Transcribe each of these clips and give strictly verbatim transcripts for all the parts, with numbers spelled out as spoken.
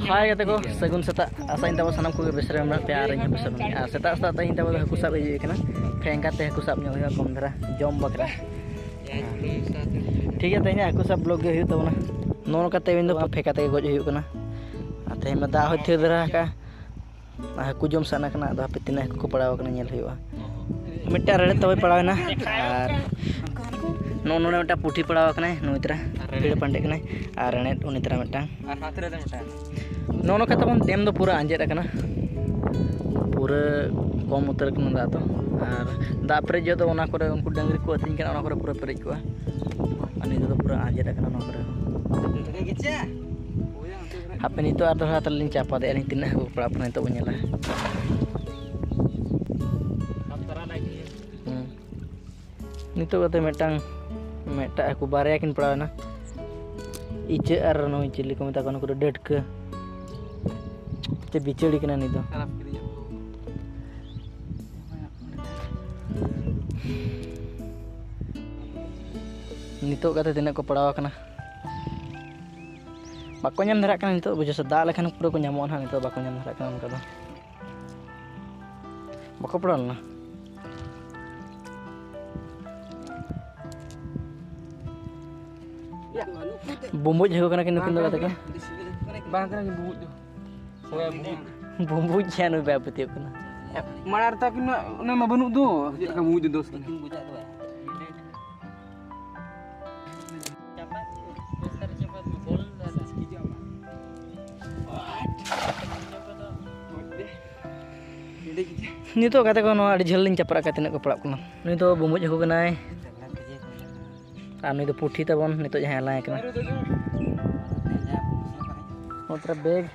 ᱦᱟᱭ ᱜᱟᱛᱮ ᱠᱚ, ᱥᱟᱹᱜᱩᱱ ᱥᱮᱛᱟᱜ᱾ ᱟᱥᱟᱧ ᱛᱟᱵᱚ ᱥᱟᱱᱟᱢ ᱠᱚᱜᱮ ᱵᱮᱥ ᱨᱮ ᱢᱮᱱᱟᱜ ᱯᱮᱭᱟ ᱟᱨ ᱤᱧ ᱦᱚᱸ ᱵᱮᱥ ᱨᱮ ᱢᱮᱱᱟᱜᱼᱟ᱾ ᱟᱨ ᱥᱮᱛᱟᱜ ᱥᱮᱛᱟᱜ ᱛᱮᱦᱮᱧ ᱛᱟᱵᱚ ᱫᱚ ᱦᱟᱹᱠᱩ ᱥᱟᱵ ᱦᱮᱡ ᱦᱩᱭ ᱟᱠᱟᱱᱟ᱾ ᱯᱷᱮᱝᱠᱟ ᱛᱮ ᱦᱟᱹᱠᱩ ᱥᱟᱵ ᱧᱚᱜ ᱦᱩᱭᱩᱜᱼᱟ ᱠᱚᱢ ᱫᱷᱟᱨᱟ ᱡᱚᱢ ᱵᱟᱠᱷᱨᱟ᱾ ᱴᱷᱤᱠ ᱜᱮᱭᱟ, ᱛᱮᱦᱮᱧᱟᱜ ᱦᱟᱹᱠᱩ ᱥᱟᱵ ᱵᱞᱚᱜ ᱜᱮ ᱦᱩᱭᱩᱜ ᱛᱟᱵᱚᱱᱟ᱾ ᱱᱚᱜᱼᱚ ᱱᱚᱝᱠᱟ ᱛᱮ ᱤᱧ ᱫᱚ ᱯᱷᱮᱠᱟ ᱛᱮᱜᱮ ᱜᱚᱡ ᱦᱩᱭᱩᱜ ᱠᱟᱱᱟ᱾ ᱟᱨ ᱛᱮᱦᱮᱧ ᱢᱟ ᱫᱟᱜ ᱦᱚᱸᱭ ᱛᱷᱤᱨ ᱫᱷᱟᱨᱟ ᱟᱠᱟᱫᱼᱟ᱾ ᱟᱨ ᱦᱟᱹᱠᱩ ᱡᱚᱢ ᱥᱟᱱᱟ ᱠᱟᱱᱟ, ᱟᱫᱚ ᱦᱟᱯᱮ ᱛᱤᱱᱟᱹᱜ ᱦᱟᱹᱠᱩ ᱠᱚ ᱯᱟᱲᱟᱣ ᱟᱠᱟᱱᱟ ᱧᱮᱞ ᱦᱩᱭᱩᱜᱼᱟ᱾ ᱢᱤᱫᱴᱟᱝ ᱨᱮᱲᱮᱫ ᱛᱟᱵᱚᱭ ᱯᱟᱲᱟᱣ ᱮᱱᱟ, ᱟᱨ ᱱᱚᱜᱼᱚ ᱱᱚᱰᱮ ᱢᱤᱫᱴᱟᱝ ᱯᱩᱴᱷᱤ ᱯᱟᱲᱟᱣ ᱟᱠᱟᱱᱟᱭ, ᱱᱩᱭ ᱛᱟᱨᱟ ᱯᱷᱤᱲ ᱯᱟᱱᱰᱮᱜ ᱠᱟᱱᱟᱭ, ᱟᱨ ᱨᱮᱲᱮᱫ ᱩᱱᱤ ᱛᱟᱨᱟ ᱢᱤᱫᱴᱟᱝ᱾ ᱟᱨ ᱦᱟᱛ ᱨᱮ ᱢᱤᱫᱴᱟᱝ᱾ ᱱᱚᱜᱼᱚ ᱱᱚᱝᱠᱟ ᱛᱟᱵᱚᱱ ᱰᱮᱢ ᱫᱚ ᱯᱩᱨᱟᱹ ᱟᱸᱡᱮᱫ ᱟᱠᱟᱱᱟ, ᱯᱩᱨᱟᱹ ᱠᱚᱢ ᱩᱛᱟᱹᱨ ᱟᱠᱟᱱᱟ ᱫᱟᱜ ᱫᱚ᱾ ᱟᱨ ᱫᱟᱜ ᱯᱮᱨᱮᱡ ᱡᱚᱦᱚᱜ ᱫᱚ ᱚᱱᱟ ᱠᱚᱨᱮ ᱩᱱᱠᱩ ᱰᱟᱹᱝᱨᱤ ᱠᱚ ᱟᱹᱛᱤᱧ ᱠᱟᱱᱟ, ᱚᱱᱟ ᱠᱚᱨᱮ ᱯᱩᱨᱟᱹ ᱯᱮᱨᱮᱡ ᱠᱚᱜᱼᱟ᱾ ᱟᱨ ᱱᱤᱛᱚᱜ ᱫᱚ ᱯᱩᱨᱟᱹ ᱟᱸᱡᱮᱫ ᱟᱠᱟᱱᱟ ᱱᱚᱣᱟ ᱠᱚᱨᱮ ᱦᱚᱸ᱾ ᱦᱟᱯᱮ ᱱᱤᱛᱚᱜ ᱟᱨ ᱫᱚᱦᱲᱟ ᱛᱮ ᱞᱤᱧ ᱪᱟᱯᱟᱫᱮᱜᱼᱟ ᱞᱤᱧ, ᱛᱤᱱᱟᱹᱜ ᱦᱟᱹᱠᱩ ᱠᱚ ᱯᱟᱲᱟᱜ ᱠᱟᱱᱟ ᱱᱤᱛᱚᱜ ᱵᱚᱱ ᱧᱮᱞᱟ᱾ ᱦᱩᱸ᱾ ᱱᱤᱛᱚᱜ ᱠᱟᱛᱮ ᱢᱤᱫᱴᱟᱝ, ᱢᱤᱫᱴᱟᱝ ᱦᱟᱹᱠᱩ ᱵᱟᱨᱭᱟ ᱠᱤᱱ ᱯᱟᱲᱟᱣ ᱮᱱᱟ, ᱤᱪᱟᱹᱜ ᱟᱨ ᱱᱩᱭ ᱪᱤᱞᱤ ᱠᱚ ᱢᱮᱛᱟ ᱠᱚᱣᱟ ᱱᱩᱠᱩ ᱫᱚ ᱰᱟᱹᱴᱠᱟᱹ᱾ ᱪᱮ ᱵᱤᱪᱟᱹᱲᱤ ᱠᱟᱱᱟ ᱱᱩᱭ ᱫᱚ᱾ ᱱᱤᱛᱚᱜ ᱠᱟᱛᱮ ᱛᱤᱱᱟᱹᱜ ᱠᱚ ᱯᱟᱲᱟᱣ ᱟᱠᱟᱱᱟ ᱵᱟᱠᱚ ᱧᱟᱢ ᱫᱷᱟᱨᱟᱜ ᱠᱟᱱᱟ ᱱᱤᱛᱚᱜ, ᱵᱩᱡᱷᱟᱹᱣ ᱥᱮ, ᱫᱟᱜ ᱞᱮᱠᱷᱟᱱ ᱯᱩᱨᱟᱹ ᱠᱚ ᱧᱟᱢᱚᱜᱼᱟ ᱱᱟᱦᱟᱜ, ᱱᱤᱛᱚᱜ ᱵᱟᱠᱚ ᱧᱟᱢ ᱫᱷᱟᱨᱟᱜ ᱠᱟᱱᱟ ᱚᱱᱠᱟ ᱫᱚ᱾ ᱵᱟᱠᱚ ᱯᱟᱲᱟᱣ ᱞᱮᱱᱟ᱾ ᱵᱩᱢᱵᱩᱡ ᱦᱟᱹᱠᱩ ᱠᱟᱱᱟ ᱠᱤᱱ ᱱᱩᱠᱤᱱ ᱫᱚ ᱜᱟᱛᱮ ᱠᱚ᱾ ᱵᱟᱝ ᱠᱟᱱᱟ ᱠᱤᱱ ᱵᱩᱢᱵᱩᱡ ᱫᱚ᱾ ᱵᱩᱢᱵᱩᱡ ᱪᱮᱫ ᱱᱩᱭ ᱵᱟᱭ ᱯᱟᱹᱛᱭᱟᱹᱜ ᱠᱟᱱᱟ᱾ ᱢᱟᱲᱟᱝ ᱨᱮ ᱛᱟᱹᱠᱤᱱ ᱢᱟ ᱚᱱᱟ ᱢᱟ ᱵᱟᱹᱱᱩᱜ ᱫᱚ, ᱪᱮᱫ ᱞᱮᱠᱟ ᱵᱩᱢᱵᱩᱡ ᱫᱚ ᱫᱚᱥ ᱠᱟᱱᱟ᱾ ᱱᱤᱛᱚᱜ ᱜᱟᱛᱮ ᱠᱚ ᱱᱚᱣᱟ ᱟᱹᱰᱤ ᱡᱷᱟᱹᱞ ᱞᱤᱧ ᱪᱟᱯᱨᱟᱜ ᱠᱟᱱᱟ, ᱛᱤᱱᱟᱹᱜ ᱠᱚ ᱯᱟᱲᱟᱜ ᱠᱟᱱᱟ᱾ ᱱᱩᱭ ᱫᱚ ᱵᱩᱢᱵᱩᱡ ᱦᱟᱹᱠᱩ ᱠᱟᱱᱟᱭ ᱟᱨ ᱱᱩᱭ ᱫᱚ ᱯᱩᱴᱷᱤ ᱛᱟᱵᱚᱱ, ᱱᱤᱛᱚᱜ ᱡᱟᱦᱟᱸᱭ ᱦᱟᱞᱟᱝ ᱮ ᱠᱟᱱᱟ᱾ ᱱᱚᱛᱮ ᱨᱮ ᱵᱮᱜᱽ,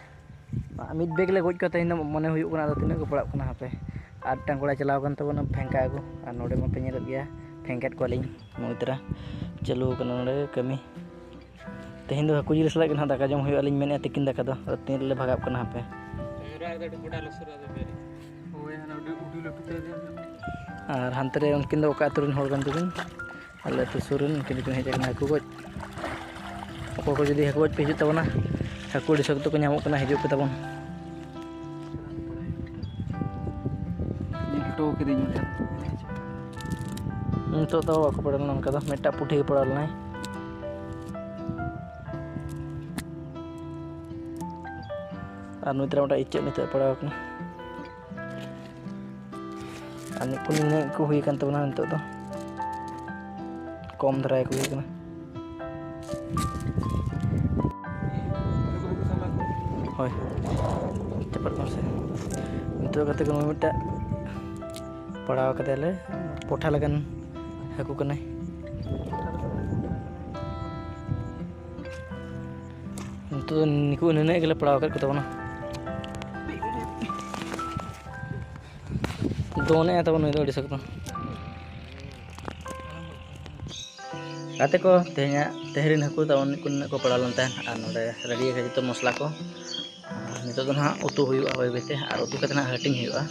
ᱢᱤᱫ ᱵᱮᱜᱽ ᱞᱮ ᱜᱚᱡ ᱠᱚᱣᱟ ᱛᱮᱦᱮᱧ ᱫᱚ, ᱢᱚᱱᱮ ᱦᱩᱭᱩᱜ ᱠᱟᱱᱟ ᱟᱫᱚ ᱛᱤᱱᱟᱹᱜ ᱠᱚ ᱯᱟᱲᱟᱜ ᱠᱟᱱᱟ ᱦᱟᱯᱮ᱾ ᱟᱨ ᱢᱤᱫᱴᱟᱝ ᱠᱚᱲᱟ ᱪᱟᱞᱟᱣ ᱠᱟᱱ ᱛᱟᱵᱚᱱᱟ ᱯᱷᱮᱝᱠᱟ ᱟᱹᱜᱩ, ᱟᱨ ᱱᱚᱰᱮ ᱢᱟᱯᱮ ᱧᱮᱞᱮᱫ ᱜᱮᱭᱟ ᱯᱷᱮᱝᱠᱮᱫ ᱠᱚᱣᱟᱞᱤᱧ᱾ ᱱᱩᱭ ᱛᱟᱨᱟ ᱪᱟᱹᱞᱩ ᱟᱠᱟᱱᱟ ᱱᱚᱰᱮ ᱠᱟᱹᱢᱤ᱾ ᱛᱮᱦᱮᱧ ᱫᱚ ᱦᱟᱹᱠᱩ ᱡᱤᱞ ᱥᱟᱞᱟᱜ ᱜᱮ ᱱᱟᱦᱟᱜ ᱫᱟᱠᱟ ᱡᱚᱢ ᱦᱩᱭᱩᱜᱼᱟ ᱞᱤᱧ ᱢᱮᱱᱮᱫᱼᱟ, ᱛᱤᱠᱤᱱ ᱫᱟᱠᱟ ᱫᱚ᱾ ᱟᱫᱚ ᱛᱤᱱ ᱨᱮᱞᱮ ᱵᱷᱟᱜᱟᱜ ᱠᱟᱱᱟ ᱦᱟᱯᱮ᱾ ᱦᱳᱭ, ᱦᱟᱱᱟ ᱩᱰᱤ-, ᱩᱰᱤ ᱞᱟᱹᱴᱩ ᱛᱮ ᱫᱮ᱾ ᱟᱨ ᱦᱟᱱᱛᱮ ᱨᱮ ᱩᱱᱠᱤᱱ ᱫᱚ ᱚᱠᱟ ᱟᱹᱛᱩ ᱨᱮᱱ ᱦᱚᱲ ᱠᱟᱱ ᱪᱚᱠᱤᱱ? ᱟᱞᱮ ᱟᱹᱛᱩ ᱥᱩᱨ ᱨᱮᱱ ᱩᱱᱠᱤᱱ ᱫᱚᱠᱤᱱ ᱦᱮᱡ ᱟᱠᱟᱱᱟ ᱦᱟᱹᱠᱩ ᱜᱚᱡ᱾ ᱚᱠᱚᱭ ᱠᱚ ᱡᱩᱫᱤ ᱦᱟᱹᱠᱩ ᱜᱚᱡ ᱯᱮ ᱦᱤᱡᱩᱜ ᱛᱟᱵᱚᱱᱟ, ᱦᱟᱹᱠᱩ ᱟᱹᱰᱤ ᱥᱚᱠᱛᱚ ᱠᱚ ᱧᱟᱢᱚᱜ ᱠᱟᱱᱟ, ᱦᱤᱡᱩᱜ ᱯᱮ ᱛᱟᱵᱚᱱ᱾ ᱧᱮᱞ ᱦᱚᱴᱚ ᱠᱟᱹᱫᱟᱹᱧ ᱚᱸᱰᱮ᱾ ᱱᱤᱛᱚᱜ ᱫᱚ ᱵᱟᱠᱚ ᱯᱟᱲᱟᱣ ᱞᱮᱱᱟ, ᱚᱱᱠᱟ ᱫᱚ ᱢᱤᱫᱴᱟᱜ ᱯᱩᱴᱷᱤ ᱜᱮ ᱯᱟᱲᱟᱣ ᱞᱮᱱᱟᱭ᱾ ᱟᱨ ᱱᱩᱭ ᱛᱟᱨᱟ ᱢᱤᱫᱴᱟᱜ ᱤᱪᱟᱹᱜ ᱱᱤᱛᱚᱜ ᱯᱟᱲᱟᱣ ᱟᱠᱟᱱᱟ᱾ ᱟᱨ ᱱᱩᱠᱩ ᱱᱤᱱᱟᱹᱜ ᱠᱚ ᱦᱩᱭ ᱟᱠᱟᱱ ᱛᱟᱵᱚᱱᱟ ᱱᱤᱛᱚᱜ ᱫᱚ, ᱠᱚᱢ ᱫᱷᱟᱨᱟ ᱜᱮᱠᱚ ᱦᱩᱭ ᱟᱠᱟᱱᱟ᱾ ᱦᱳᱭ, ᱪᱟᱯᱟᱫ ᱠᱚᱢ ᱥᱮ᱾ ᱱᱤᱛᱚᱜ ᱜᱟᱛᱮ ᱠᱚ ᱱᱩᱭ ᱢᱤᱫᱴᱟᱜ ᱯᱟᱲᱟᱣ ᱠᱟᱫᱮᱭᱟᱞᱮ, ᱯᱚᱴᱷᱟ ᱞᱮᱠᱟᱱ ᱦᱟᱹᱠᱩ ᱠᱟᱱᱟᱭ᱾ ᱱᱤᱛᱚᱜ ᱫᱚ ᱱᱤᱠᱩ ᱱᱤᱱᱟᱹᱜ ᱜᱮᱞᱮ ᱯᱟᱲᱟᱣ ᱟᱠᱟᱫ ᱠᱚ ᱛᱟᱵᱚᱱᱟ᱾ ᱫᱚᱱᱮᱜᱼᱟᱭ ᱛᱟᱵᱚᱱ ᱱᱩᱭ ᱫᱚ ᱟᱹᱰᱤ ᱥᱚᱠᱛᱚ᱾ ᱜᱟᱛᱮ ᱠᱚ, ᱛᱮᱦᱮᱧᱟᱜ, ᱛᱮᱦᱮᱧ ᱨᱮᱱ ᱦᱟᱹᱠᱩ ᱛᱟᱵᱚᱱ ᱱᱩᱠᱩ ᱱᱩᱱᱟᱹᱜ ᱠᱚ ᱯᱟᱲᱟᱣ ᱞᱮᱱ ᱛᱟᱦᱮᱸᱫ, ᱟᱨ ᱱᱚᱰᱮ ᱨᱮᱰᱤ ᱟᱠᱟᱫ ᱡᱚᱛᱚ ᱢᱚᱥᱞᱟ ᱠᱚ᱾ ᱟᱨ ᱱᱤᱛᱚᱜ ᱫᱚ ᱱᱟᱦᱟᱜ ᱩᱛᱩ ᱦᱩᱭᱩᱜᱼᱟ ᱵᱟᱹᱭ ᱵᱟᱹᱭᱛᱮ, ᱟᱨ ᱩᱛᱩ ᱠᱟᱛᱮ ᱱᱟᱦᱟᱜ ᱦᱟᱹᱴᱤᱧ ᱦᱩᱭᱩᱜᱼᱟ᱾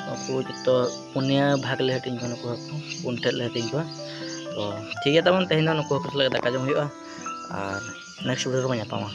ᱱᱩᱠᱩ ᱡᱚᱛᱚ ᱯᱩᱱᱭᱟᱹ ᱵᱷᱟᱜᱽ ᱞᱮ ᱦᱟᱹᱴᱤᱧ ᱠᱚᱣᱟ, ᱱᱩᱠᱩ ᱦᱟᱹᱠᱩ ᱯᱩᱱ ᱴᱷᱮᱡ ᱞᱮ ᱦᱟᱹᱴᱤᱧ ᱠᱚᱣᱟ᱾ ᱛᱚ ᱴᱷᱤᱠ ᱜᱮᱭᱟ ᱛᱟᱵᱚᱱ, ᱛᱮᱦᱮᱧ ᱫᱚ ᱱᱩᱠᱩ ᱦᱟᱹᱠᱩ ᱥᱟᱞᱟᱜ ᱫᱟᱠᱟ ᱡᱚᱢ ᱦᱩᱭᱩᱜᱼᱟ, ᱟᱨ next video ᱨᱮᱵᱚᱱ ᱧᱟᱯᱟᱢᱟ᱾